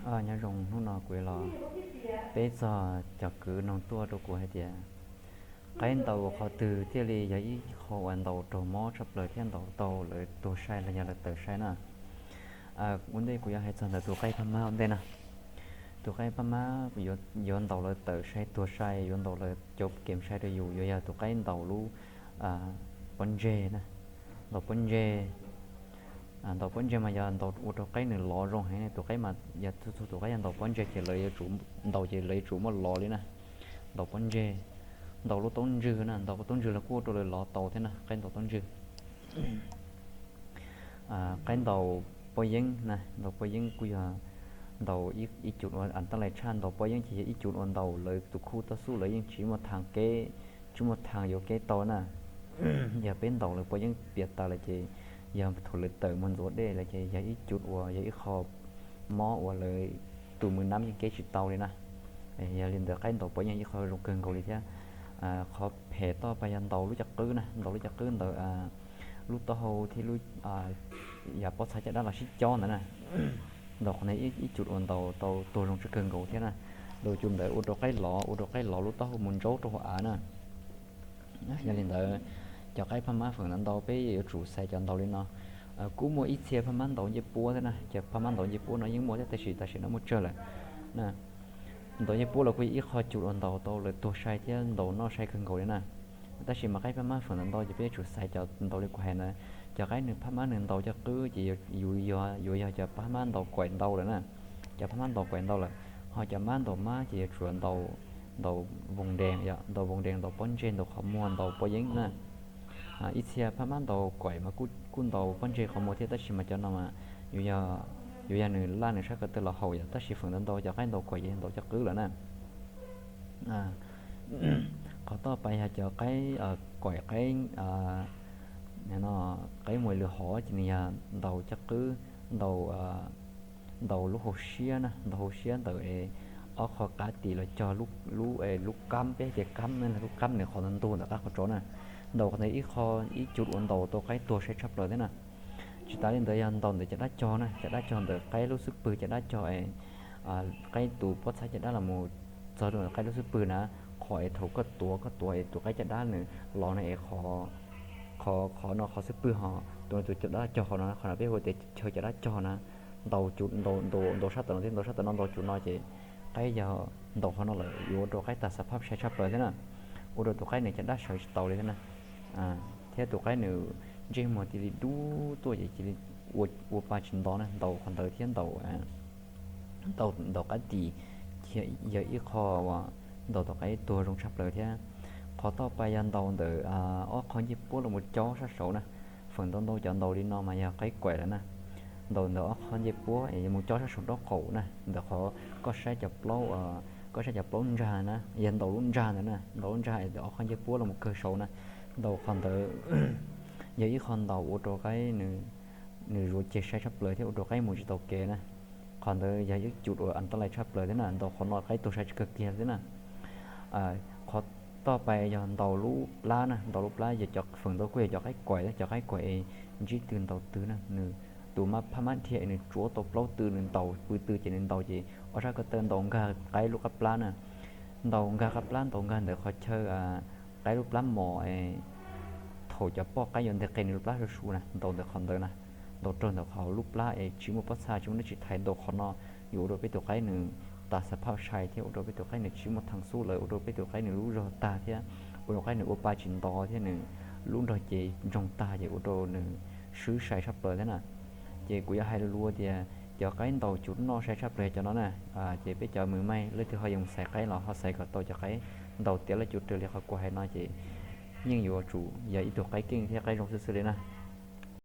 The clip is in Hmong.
Nyob zoo, hnub no kuv los peb txog cov kwv noog tuaj rau kuv hais tias qaib ntaus qhov twg thiaj li yog ib qho uas ntaus raug mob tshaj plaws thiab ntaus tau lawv tuag sai los yog lawv tawm sai na. Ua ntej kuv yuav hais txog ntawm tus qaib phab mab ua ntej na. Tus qaib phab mab yuav ntaus lawv tawm sai tuag sai, yuav ntaus lawv cov kem sai rau yus, yuav yog tus qaib ntaus lub pob ntseg na. Ntaus pob ntseg, ntaus pob ntseg mas yog ntaus ua rau qaib nws lov zoo heev. Tus qaib mas yog txhua txhua tus qaib yog ntaus pob ntseg ces lawv yuav tsum, ntaus ces lawv yuav tsum muaj lov li na. Ntaus pob ntseg, ntaus lub taub ntswg na, ntaus lub taub ntswg los kuj ua rau lawv lov tau thiab na, qaib ntaus taub ntswg. Qaib ntaus pob yeeb na, ntaus pob yeeb kuj yog ntaus ib cum uas antab lais tshaj. Ntaus pob yeeb ces yog ib cum uas ntaus lawv tus khub toj xub lawv yeej tsis muaj thaj kev, tsis muaj thaj yuav kev tau na. Yog peb ntaus lawv pob yeeb piam tas lawm ces yog thaum lawv tawm mus ntxuav dej lawm ces yog ib cum uas yog ib qho mob uas lawv tus mws nab yeej kev tsis tau li na. Yog li ntawd qaib ntaus pob yeeb ib qho zoo kawg nkaus li thiab. Qhov phem toj pas yog ntaus lub caj qwb na, ntaus lub caj qwb ntawd lub taub hau thiab lub, yam pob txha caj dab los sib cob ntawd na. Ntaus qhov ntawd ib cum uas ntaus tau tuag zoo tshaj kawg nkaus thiab na. Ntaus cum ntawd ua rau qaib lov, ua rau qaib lov lub taub hau mus ntsaub rau hauv av na. Yog li ntawd, cov qaib phab mab feem ntau ntau peb yuav tsum xaiv cov ntaus li no. Kuj muaj ib txhia phab mab ntaus ncej puab thiab na, cov phab mab ntaus ncej puab no yeej muaj thiab tab sis tam sim no muaj tsawg lawm. Ntaus ncej puab los kuj yog ib qho cum uas ntaus tau lawv tuag sai thiab ntaus noj sai kawg nkaus li na. Tab sis mas qaib phab mab feem ntau ntau ces peb yuav tsum xaiv cov ntaus li kuv hais ntawd. Cov qaib nws phab mab nws ntaus caj qwb ces yuav yog, yuav yog cov phab mab ntaus kaim ntau lawm na. Cov phab mab ntaus kaim ntau lawm, ho cov mab ntaus mab ces yuav tsum ntaus, ntaus voos dees, ntaus voos dees, ntaus pob ntseg, ntaus qhov muag, ntaus pob yeeb na. Ib txhia phab mab ntaus kaim mas kuj ntaus pob ntseg qhov muag thiab tab sis mas cov no mas yuav yog nws laj nws sab ko taw los haum yom, tab sis feem ntau ntau cov qaib ntaus kaim ces ntaus caj qwb lawm na. Qhov toj pas yog cov qaib kaim, qaib, qaib muas lwm hov ces nws yog ntaus caj qwb, ntaus, ntaus lub hauv siab na, ntaus hauv siab ntawm ob qho qab tis los cog lub, lub kab, peb tias kab na, lub kab nws qhov ntug ntawm qab qhov tsos na. Ntaus qhov ntawd ib qho, ib cum uas ntaus tau qaib tuag sai tshaj plaws thiab na. Tsis tas li ntawd yog ntaus ntawm caj dab cog na, caj dab cog ntawm qaib lub xub pwg, caj dab cog es qaib tus pob txha caj dab los mus txog rau ntawm qaib lub xub pwg na. Qhov es thaum koj tuav, koj tuav es tus qaib caj dab nws los no es qhov, qhov no qhov xub pwg ho tus no tus caj dab cog qhov no, qhov no peb hu tias chaw caj dab cog na. Ntaus cum, ntaus, ntaus sab tom no thiab ntaus sab tom no, ntaus cum no ces qaib yog ntaus qhov no lawm yuav ua rau qaib tas xav phaj sai tshaj plaws thiab na, ua rau tus qaib nws caj dab sawv tsis tau li thiab na. Thiab tus qaib nws ntsej muag cia li dub tuaj ces cia li ua pa tsis nto na, ntaus qhov ntawd thiab ntaus, ntaus, ntaus qab tis yog ib qho uas ntaus tau qaib tuag zoo tshaj plaws thiab. Qhov toj pa yog ntaus ntawm ob qho ncej puab los mus cob sab saud na. Feem ntau ntau cov ntaus li no mas yog qaib kaim lawm na. Ntaus ntawm ob qho ncej puab es mus cob sab saud nraub qaum na, ntawm qhov koj saib cov plaub, koj saib cov plaub ntsag na, yog ntaus lub ntsag ntawd na, ntaus lub ntsag es ntawm ob qho ncej puab los mus kawg saud na. Ntaus qhov ntawd yog ib qho ntaus ua rau qaib nws zuav ceg sai tshaj plaws thiab ua rau qaib mus tsis tau kev na. Qhov ntawd yog ib cum uas antalais tshaj plaws thiab na, ntaus qhov no qaib tuag sai tsis kawg kiag thiab na. Qhov toj pa yog ntaus lub plab na, ntaus lub plab yog cov feem ntau kuj yog cov qaib kaim, cov qaib kaim es ntsib twg ntaus twg na, nws tus mab phab mab dhia es nws tsuav tau plaub tw, nws ntaus pw tw ces nws ntaus ces ob sab ko taw ntaus nkag qaib lub qab plab na. Ntaus nkag qab plab, ntaus nkag ntawm qhov chaw qaib lub plab mos es thaum cov poj qaib yuav nteg qe nws lub plab su su na, ntaus ntawm qhov ntawd na. Ntaus raug ntawm qhov lub plab es tsis muaj pob txha tsis muaj dab tsi thaiv, ntaus qhov no yuav ua rau peb tus qaib nws tas xav phaj sai thiab ua rau peb tus qaib nws tsis muaj thaj xub lawm, ua rau peb tus qaib nws lub zog tag thiab ua rau qaib nws ua pa tsis nto thiab nws lub nrog cev ntsoog tag ces ua rau nws swb sai tshaj plaws thiab na. Ces kuv yuav hais lus lus tias cov qaib ntaus cum noj sai tshaj plaws cov no na. Ces peb cov mws maij leej twg ho yuav mus xaiv qaib los ho xaiv kom tau cov qaib ntaus tiav laj cum raws li qhov kuv hais no ces yeej yuav tsum yog ib tug qaib keej thiab qaib zoo xwb xwb li na.